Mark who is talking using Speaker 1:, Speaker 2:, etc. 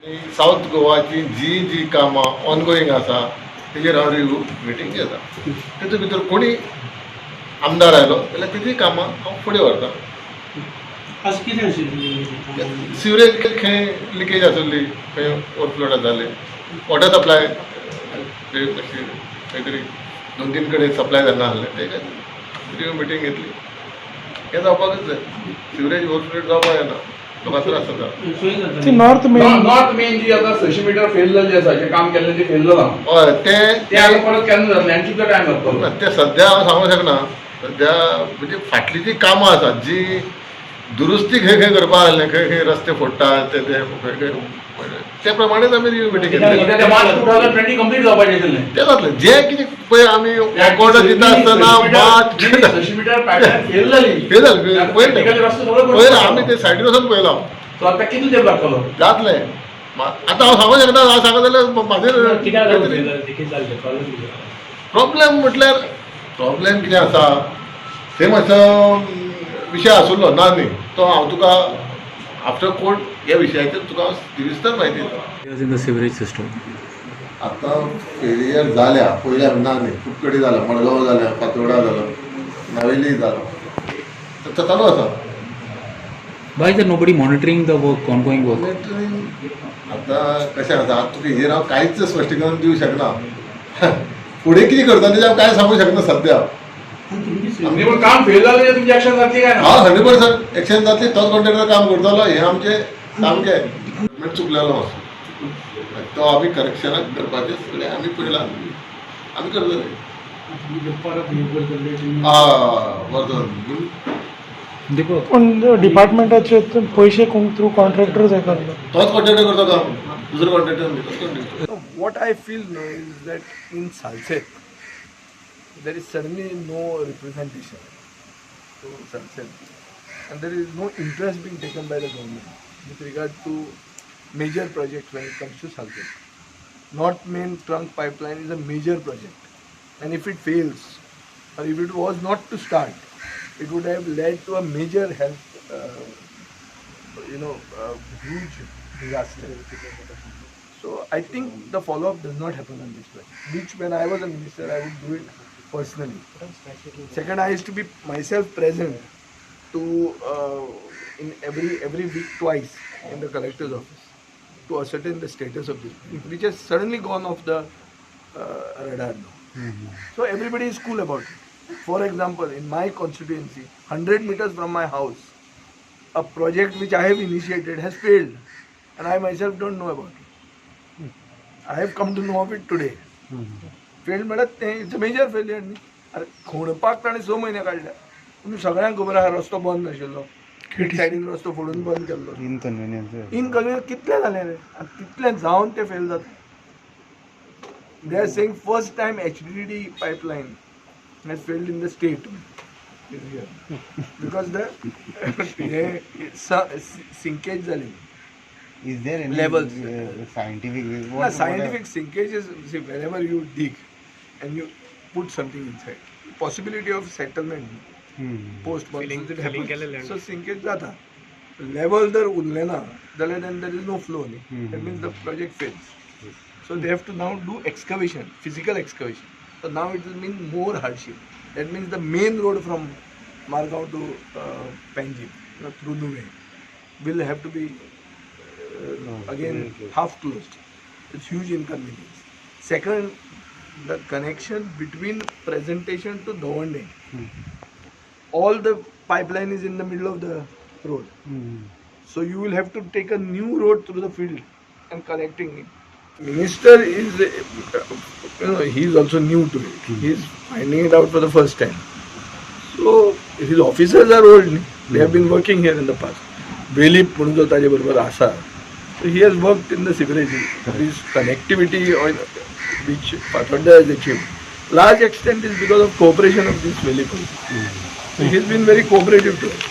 Speaker 1: South गोवाची जी जी कामां ऑनगोईंग आसा तेजेर हांव रिव्यू मिटींग घेता. तेतून भितर कोणी आमदार आयलो जाल्यार तेजी कामां हांव फुडें व्हरता.
Speaker 2: आज कितें आशिल्लें?
Speaker 1: सिवरेज खंय लिकेज आसली, खंय ओवरफ्लो जाताले, वॉटर सप्लाय खंय तरी दोन तीन कडेन सप्लाय जायना आसलें, ते रिव्यू मिटींग घेतली. हें जावपाकच जाय. सिवरेज ओवरफ्लो जावपाक जायना, लोकांक त्रास जाता.
Speaker 2: खंय जाता?
Speaker 3: ती नॉर्थ मेन.
Speaker 4: नॉर्थ मेन जी आता 600 मिटर फेल जाल्ली आसा, जे काम केल्लें ते फेल जालां.
Speaker 1: हय, ते
Speaker 4: ते आतां परत केन्ना जातलें आनी कितलो टायम
Speaker 1: ना,
Speaker 4: लागतलो?
Speaker 1: ते सध्या हांव सांगूंक शकना. सध्या म्हणजे फाटली जी कामां आसात, जी दुरुस्ती खंय खंय करपा आसलें, खंय खंय रस्ते फोडटात, ते ते खंय खंय, ते प्रमाणेच आमी रिव्यू मिटींग घेतली.
Speaker 4: ते मार्च 2020 कंप्लीट जावपाचें आशिल्लें.
Speaker 1: ते जातलें. जे कितें पळय आमी वॉकआउट दिता आसतना मात
Speaker 4: 600 मिटर पायपलायन फेल जाली.
Speaker 1: फेल जाली. पयलें
Speaker 4: रस्तो सगळो
Speaker 1: पयलें आमी ते सायडीन वचून पळयलां.
Speaker 4: सो आतां कितलो तेंप लागतलो?
Speaker 1: जातलें. आतां हांव सांगूंक शकना. हांव सांगत जाल्यार म्हाजेर
Speaker 2: कित्याक लागून fail जालें? लिकेज जाल्लें, प्रॉब्लेम कितें?
Speaker 1: प्रॉब्लेम म्हटल्यार प्रॉब्लेम कितें आसा, थंय मातसो विशय आसुल्लो ना न्ही, तो हांव तुका आफ्टर कोर्ट ह्या विशयाचेर तुका हांव सविस्तर म्हायती दिता.
Speaker 5: In the sewerage system.
Speaker 1: आतां फेलियर जाल्या पयल्या ना न्ही, खूब कडेन जाला. मडगांव जाल्या, फातोर्डा जालो, नावेली जालो, तर चालू आसा.
Speaker 5: Why is there nobody monitoring the work, ongoing work?
Speaker 1: Monitoring आतां कशें आसा, आतां तुका हेजेर हांव कांयच स्पश्टीकरण दिवंक शकना. फुडें कितें करता तेजें हांव कांय सांगूंक शकना सद्या.
Speaker 2: तुमची
Speaker 4: म्हणजे पण काम फेल जालें, तुमची एक्शन जातली काय ना?
Speaker 1: हा, 100% एक्शन जातली. तोच कॉन्ट्रॅक्टर काम करतालो. हें आमचें सामकें चुकलेलो आसा, तो आमी करेक्शनाक करपाचें सगळें आमी पळयलां, आमी करतले.
Speaker 2: परत हे करतले?
Speaker 1: हा, वचोन.
Speaker 5: Deepak,
Speaker 3: पूण डिपार्टमेंटाचे पयशे कोण थ्रू कॉन्ट्रॅक्टर हे करता?
Speaker 1: तोच कॉन्ट्रॅक्टर करता काम, दुसरो कॉन्ट्रॅक्टर न्ही, तोच contractor.
Speaker 6: No, what I feel now is that in Salsette, there is suddenly no representation to Salsette, and there is no interest being taken by the government with regard to major projects when it comes to Salsette. North Main Trunk Pipeline is a major project, and if it fails, or if it was not to start, it would have led to a major health, huge disaster. So I think the follow-up does not happen on this project, which when I was a minister, I would do it personally. Second, I used to be myself present to in every week twice in the collector's office to ascertain the status of this project, which has suddenly gone off the radar now. So everybody is cool about it. For example, in my constituency, 100 meters from my house, a project which I have initiated has failed, and I myself don't know about it. I have come to know of it today. Failed म्हणत तें it's a major failure न्ही. अरे, खणपाक ताणें 6 म्हयने काडल्या. तुमी सगळ्यांक खबर आहा, रस्तो बंद आशिल्लो, एक सायडीन रस्तो फोडून बंद केल्लो.
Speaker 7: इनकन्विनियन्स.
Speaker 6: इनकन्विनियन्स कितलें जालें रे? आनी तितलें जावन तें फेल जाता. They are saying first time HDD pipeline has failed in the state because the hey sinkage जाली.
Speaker 7: Is there any
Speaker 6: Levels.
Speaker 7: Scientific
Speaker 6: No, scientific sinkage is, see, whenever you dig and you put something inside, possibility of settlement post monsoon it happens. So sinkage जाता. Level जर उरलें ना जाल्यार then there is no flow न्ही. That means the project fails. So they have to now do excavation, physical excavation. So now it will mean more hardship. That means the main road from Margao to Panjim, through Nuvem, will have to be again half closed. It's huge inconvenience. Second, the connection between presentation to Dovande. All the pipeline is in the middle of the road. So you will have to take a new road through the field and connecting it. Minister is, he is also new to it. He is finding it out for the first time. So his officers are old. They have been working here in the past. Velip म्हणून जो ताजे बरोबर आसा, so he has worked in the sewerage. This connectivity on which Fatorda has achieved, large extent is because of cooperation of this Velip. So he has been very cooperative to us.